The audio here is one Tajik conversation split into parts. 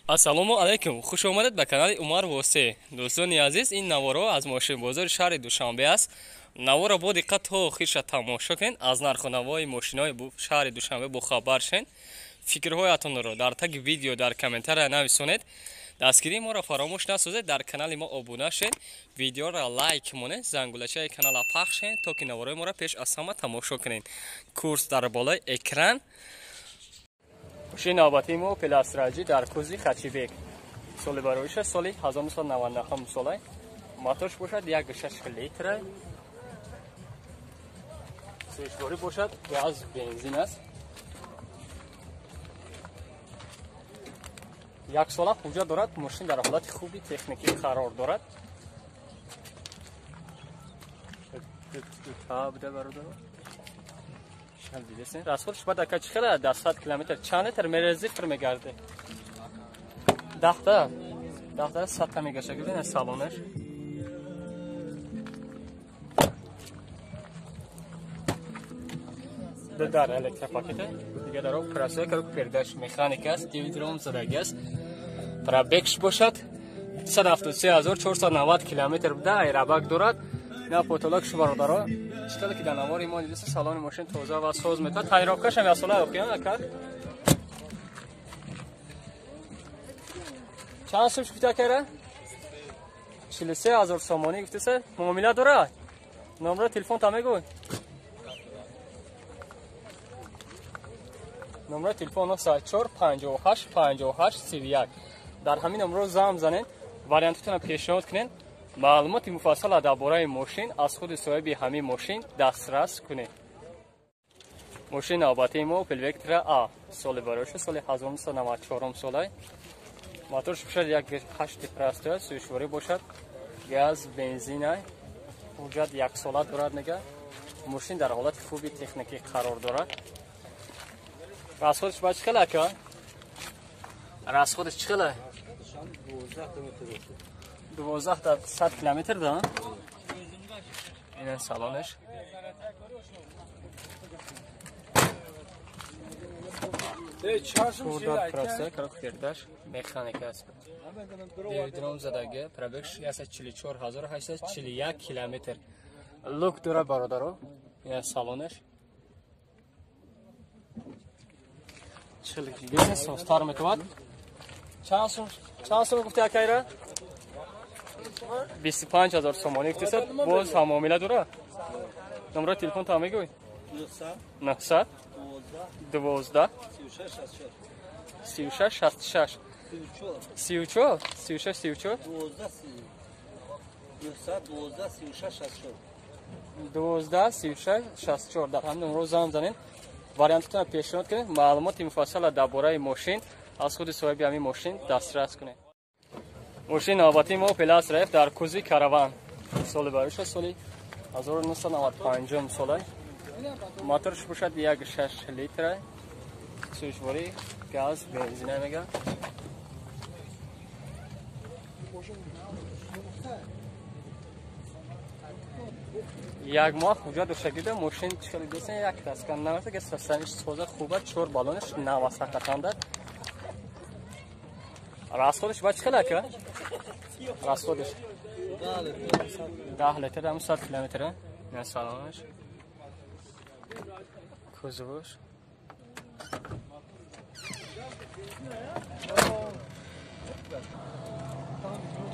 Ассалому алайкум, хуш омадед ба канали Умар Восе. Дӯстони азиз, ин наворо аз мошинбозори шаҳри Душанбе аст. Наворо бо диққат то охирша тамошо кунед, аз нарху навои мошинои шаҳри Душанбе бохабар шен. Фикрҳоятонро дар таги видео дар комментария нависонед. Дастгирии моро фаромӯш насозед, дар канали мо обуна шед, видеоро лайк монед, зангулачаи канала пахш кунед, то ки наворои моро пеш аз ҳама тамошо кунед. Курс дар болои экран. Мошини навбатии мо Opel Astra G дар кузови хэтчбек. Соли бароиша соли 1999 сола. Моторш бошад 1.6 литр. Сӯзишворӣ бошад газ бензин аст. Як сола ҳуҷҷат дорад, мошин дар ҳолати хуби техникӣ қарор дорад. Расходш баъд ака чӣ хела дар 100 километр чанд литр мерези пир мегарде? Даҳта? Даҳта садта мегаша. Бибинед салонаш. Дар электропакета, дига даро прасоя коробка передач механика аст, дивидром задаги аст. Пробегш бошад 173490 километр буда, аэробак дорад. На потолок бародаро. Чӣ ки дар навори мо дидеса, салони мошин тоза ва соз метавад. Тайровкашам як сола охиён ака. Чанд сум гуфта акара? 43000 сомонӣ гуфтеса. Муомила дорад? Номро телефон та мегӯй. Номро телефон 904 58 58 31. Дар ҳамин номро занг занед, вариантотонро пешниҳод кунед. Маълумоти муфассала дар бораи мошин аз худи соҳиби ҳамин мошин дастрас кунед. Мошини навбатии мо Opel Vectra A, соли бароиша соли 1994 сола. Моторш бошад 1.8 простой, сӯзишворӣ бошад, газ, бензин, ҳуҷҷат як сола дорад мега. Мошин дар ҳолати хуби техникӣ қарор дорад. Расходш ба чӣ хела ака? Расходш чӣ хела? 12 та 100 километр да? Ин салонаш. Чордар праса, коробка передач, механика аст. Девидром задаги, пробег 144841 километр. Лук дора бародаро. Ин салонаш. Чилик бизнес состар метавад. Чанд сум гуфти акайра? 25000 сомонӣ гуфтесад, боз ҳам муомила дора? Номро телефон та мегӯй? 900 12 36 66 34 36 34 12 36 64. Дар ҳамин номро занг занед, вариантотонро пешниҳод кунед, маълумоти муфассала дар бораи мошин аз худи соҳиби ҳамин мошин дастрас кунед. Мошини навбатии мо Opel Astra F дар кузови караван. Соли бароиша соли 1995 сола. Моторш бошад 1.6 литр. Сӯзишворӣ, газ, бензин мега. Як моҳ ҳуҷҷат доштагида мошин чӣ хеле дидесен, як краска наваста, ки состояниш тоза хуба, чор баллонаш нав аст ҳақиқатан. Расходш ба чӣ хела ака? Расходш 10 литр, ҳам 100 километр. На салонаш. Кузоваш.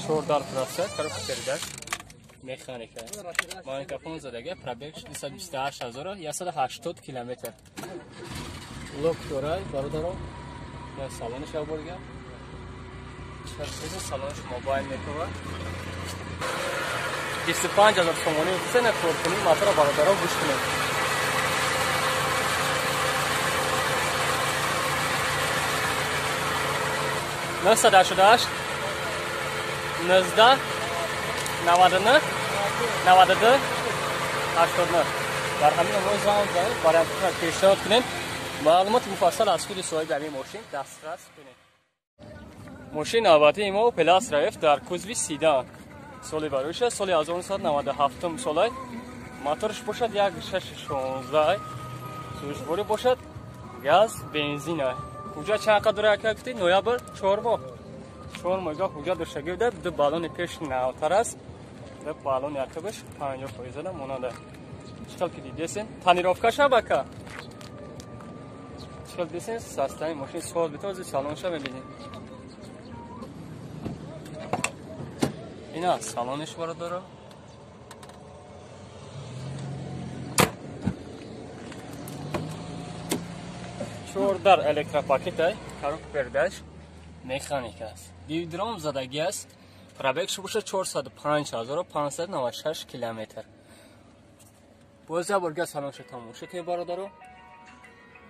Чордар праса, коробка передач, механика. Магнитофон задаги, пробег 228180 километр. Лук дорад бародаро. На салонаш як бор дигар. Чарсизи салонаш мобайл мекунад. 25000 сомонӣ гуфта, коркунӣ мотора бародаро гӯш кунед. 988 19 99 92 89. Дар ҳамин номро занг занед, вариантотонро пешниҳод кунед, маълумоти муфассал аз худи соҳиби ҳамин мошин дастрас кунед. Мошини навбатии мо Opel Astra F дар кузови седан. Соли бароиша соли 1997 сола. Моторш бошад 1.6 16, сӯзишворӣ бошад газ, бензин. Ҳуҷҷат чанд қадр ака гуфтӣ? Ноябр 4 моҳ. 4 моҳ ҳуҷҷат доштагӣ буда, 2 баллони пеш навтар аст, 2 баллони ақибаш 50% да монанда. Чӣ ки дидесен, тонировкаша бака. Чӣ дидесен, состояние мошин соз битози салонша мебинед. Ина салониш бародаро. Чор дар электропакетай, коробка передач механика аст. Дидром задагӣ аст. Пробегш бошад 405 596 километр. Боз як борга салонша тамошо кунед бародаро.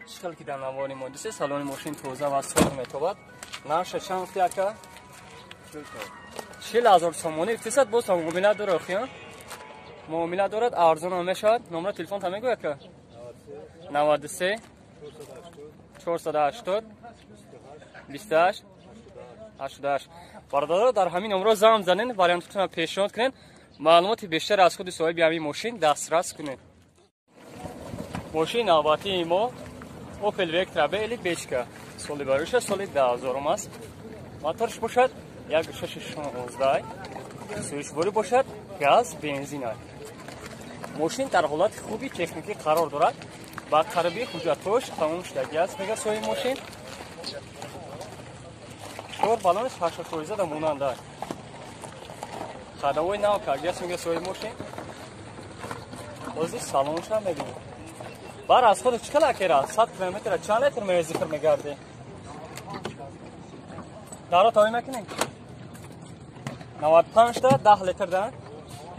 Чӣ хел ки дар навори мо дисе, салони мошин тоза ва соз метобад. Нархша чанд гуфти ака? 40 000 сомонӣ гуфтисад, боз муомила дорад охиён. Муомила дорад, арзон ҳам мешавад. Номера телефон та мегӯй ака? 93 480 28 88. Бародаро, дар ҳамин номро занг занед, вариантатонро пешниҳод кунед, маълумоти бештар аз худи соҳиби ҳамин мошин дастрас кунед. Мошини навбатии мо Opel Vectra B или Бечка. Соли бароша соли 2000 аст. Моторш бошад 1.616, сӯзишворӣ бошад газ, бензин. Мошин дар ҳолати хуби техникӣ қарор дорад. Ба қариби ҳуҷҷатҳош тамом шудагӣ аст, мега соҳиби мошин. 4 баллонаш 80% да монанда. Ходовой нав кардӣ аст, мега соҳиби мошин. Ҳозир салонша мебинем. Бар аз худ чӣ қадар акера? 100 километр чанд литр мезикр мегардӣ? Даро тавӣ мекунӣ? 95 та 10 литр да?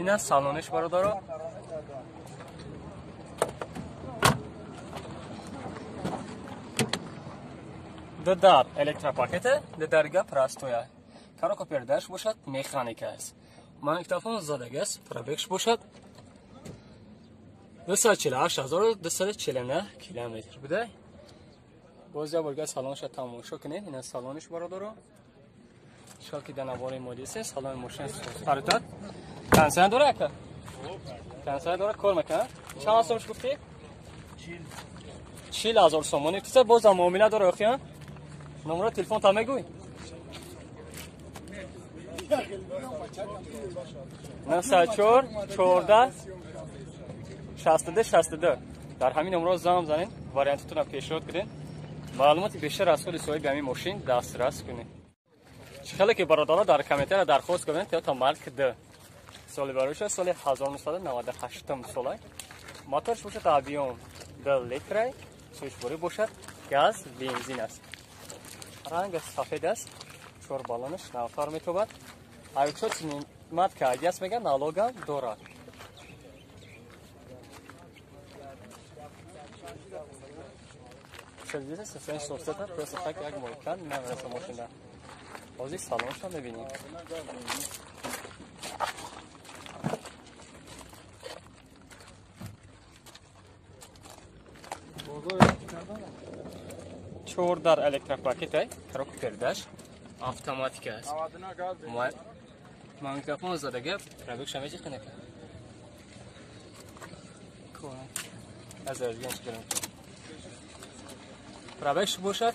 Ина салониш бародаро. Ду дар электропакете, ду дарга простоя. Коробка передач бошад механика аст. Магнитофон задагӣ аст, пробегш бошад 248 249 километр буда. Боз як борга салонша тамошо кунед. Ина салониш бародаро. Чӣ ки дар навори мо дидед, салони мошин сарутат. Кондиционер дора ака? Кондиционер дора, кор мекунад. Чанд сомаш гуфтӣ? 40 000 сомонӣ гуфтӣ, боз ҳам муомила дора охиён. Номера телефон та мегӯй? 904 14 62 62. Дар ҳамин номро занг занед, вариантатонро пешниҳод кунед, маълумоти бештар аз худи соҳиби ҳамин мошин дастрас кунед. Чӣ хеле ки бародаро дар комментария дархост карданд, Toyota Mark II соли бароша соли 1998 сола. Моторш бошад объем 2 литра, сӯзишворӣ бошад газ, бензин аст. Ранг сафед аст, 4 баллонаш навтар метобад. Аюкшо снимат кардӣ аст, мегӯяд, налогам дорад. Шадида состояние состата, просто так як мойкан намераса мошина. Ҳозир салонша мебинем. Чор дар электропакетай, коробка передач автоматика аст. Магнитофон задага, пробегша мечиқинак. Аз арзган чикарам. Пробегш бошад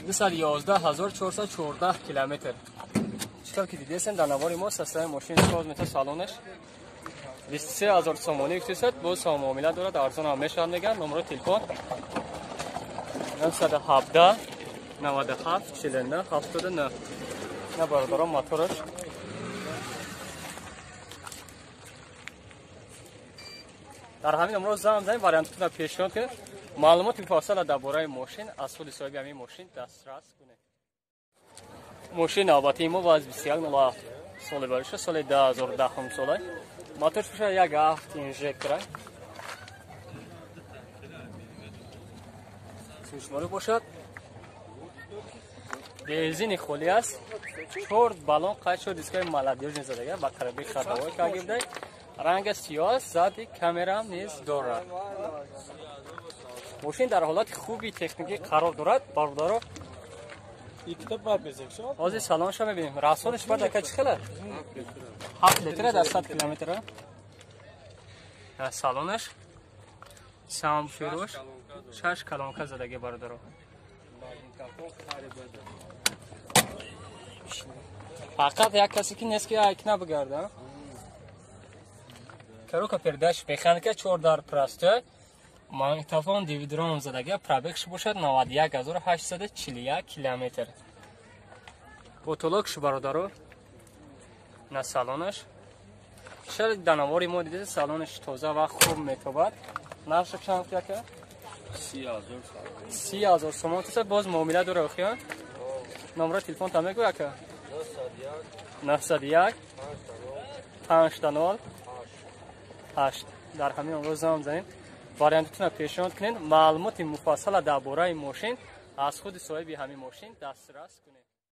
211 414 километр. Чӣ ки дидесен дар навори мо, состояние мошин соз мета, салонаш 23 000 сомонӣ гуфтисад, боз ҳам муомила дорад, арзон ҳам мешавад, мегӯяд. Номерои телефон 917 97 49 79. На бародарон, мотораш дар ҳамин номро занг занед, вариантатонро пешниҳод кунед, маълумоти муфассала дар бораи мошин аз худи соҳиби ҳамин мошин дастрас кунед. Мошини навбатии мо ВАЗ 2107 соли бароша соли 2010 сола. Моторш бошад 1.7 инжектора. Сӯзишворӣ бошад бензини холӣ аст. 4 баллон қайд шуд, дискаи молодежный задага, ба қариби ходовой карда буда. Ранг сиёҳ аст, зади камерам низ дорад. Мошин дар ҳолати хуби техникӣ қарор дорад, бародаро. Ҳозир салонша мебинем. Расходиш баъд ака чӣ хела? 7 литра дар 100 километр. Салонаш самфирош 6 колонка задагӣ, бародаро. Фақат як касе ки нест ки айкна бигарда. Коробка передач механика, 4 дар простой. Магнитофон, DVD-ROM задага, пробегш бошад 91841 километр. Потолокш, бародаро, на салонаш. Шар данавори мо дида, салонаш тоза ва хуб метобад. Нархш чанд яка? 30,000 сомон. Туса боз муомила дора охия? Номро телефон та мегӯ яка? 901 5 0 8. Дар ҳамин рӯз зам занед, вариантатонро пешниҳод кунед, маълумоти муфассала дар бораи мошин аз худи соҳиби ҳамин мошин дастрас кунед.